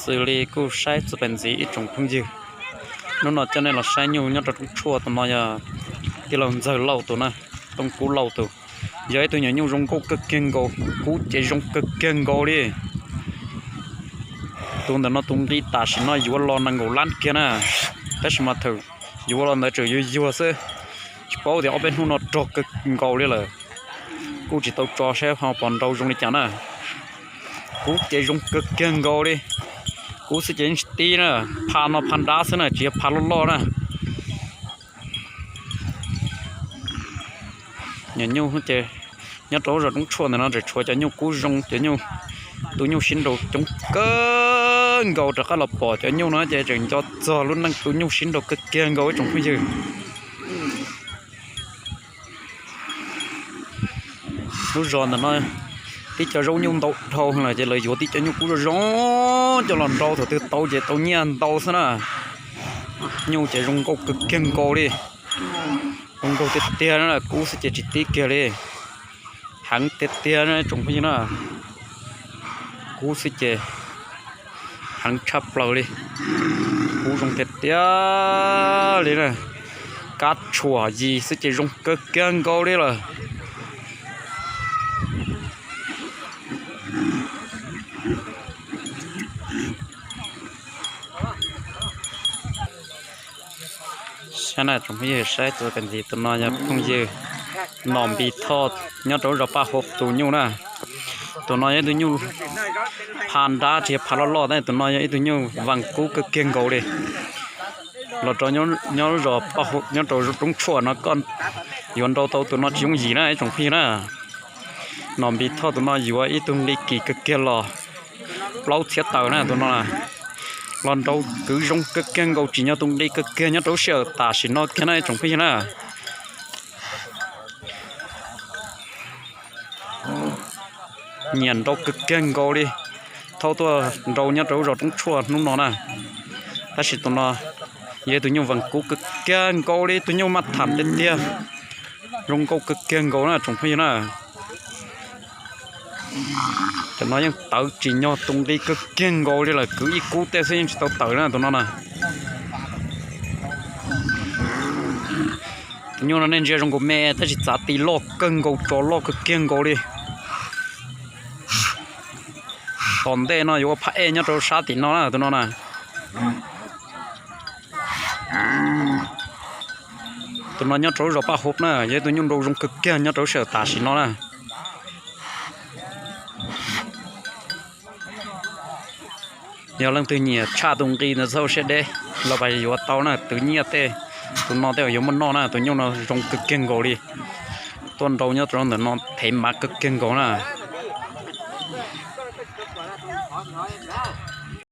Xws li kuj saib txog pes ntxiv ib tsoom phooj ywg, hnub no coj nej los saib nyuj nyob rau roob tshuaj. Tus no yog tij laug Ntxawg Lauj tus na, Tooj Kub Lauj tus. Yog ib tug nyuam nyuj zoo nkauj kawg kiag nkaus, kub ces zoo kawg kiag nkaus li. Tus ntawm no tus nqi tam sim no yuav los nees nkaum lab kiag na, tab sis mas thaum yuav los ntawd tseem yuag yuag xwb, tsis paub tias ob peb hnub no rog kawg nkaus li lawm. Kuj tsis tau tso saib ho pom nrau zoo li cas na. Kub ces zoo kawg kiag nkaus li. Kub xwb ces yeej tsis tib na, pha no pha nrab xwb na, tsis yog pha loj loj na. Nyuam nyuj ces nyob rau lub zos roob tshuaj ntawm no tseem tshuav cov nyuj kub zoo, cov nyuj, tus nyuj sib nraus coob kawg nkaus. Rov qab los pom cov nyuj no ces tseem nco txog lub neej tu nyuj sib nraus kawg kiag nkaus ib tsoom phooj ywg. Lub zos ntawm no tib co zaub nyuj ntau dhau lawm ces lawv yuav tib co nyuj kub zoo zoo coj los nrau, thaum twg tau ces tau nyiaj ntau xwb na. Nyuj ces zoo nkauj kawg kiag nkaus li, zoo nkauj tiag tiag na, kub xwb ces tsis tib kiag li. Heev tiag tiag na tsoom phooj ywg na, kub xwb ces heev tshaj plaws li. Kub zoo tiag tiag li na, kab tshuam yis xwb ces zoo kawg kiag nkaus li lawm. Saib na tsoom phooj ywg, saib tus ntxiv, tus no yog phooj ywg Nom Npis Thoj nyob rau lub zos Paj Huv tus nyuj na. Tus no yog ib tug nyuj pha nrab tsis yog pha loj loj, tab sis tus no yog ib tug nyuj vas kub kawg kiag nkaus li. Los rau nyob lub zos Paj Huv nyob rau roob tshuaj no koj yuav nrau tau tus no tsis yooj yim na ib tsoom phooj ywg na. Nom Npis Thoj tus no yuav ib tug nqi kim kawg kiag los plaub txhiab tawm na tus no. Los nrau kwv zoo kawg kiag nkaus, tsim nyog tus nqi kawg kiag nyob rau lub sij hawm tam sim no kiag na ib tsoom phooj ywg na. Nyiam nrau kawg kiag nkaus li, thaub tuaj nrau nyob rau lub zos roob tshuaj hnub no na. Tab sis tus no yog tus nyuj vas kub kawg kiag nkaus li, tus nyuj maj tham tiag tiag, zoo nkauj kawg kiag nkaus na tsoom phooj ywg na. Cov no yeej tawv tsim nyog tus nqi kawg kiag nkaus li lawm, kwv ib kub tej xwb yeej tsis tau tawm na tus no na. Tus nyuj no nej ntsia zoo nkaus me tab sis txav ti loj kawg nkaus, tso loj kawg kiag nkaus li. Tom ntej no yuav ua phab ej nyob rau sab tim no na tus no na. Tus no nyob rau lub zos Paj Huv na, yog ib tug nyuj nrau zoo kawg kiag nyob rau lub sij hawm tam sim no na. Yog leej twg nyiam tshaj tus nqi ntawd txhob siab deb, los pas yuav tau na, twv nyiaj tej, tus no tej yuav muaj noj na, tus nyuj no zoo kawg kiag nkaus li. Tuaj nrau nyob rau ntawm no thev mav kawg kiag nkaus na.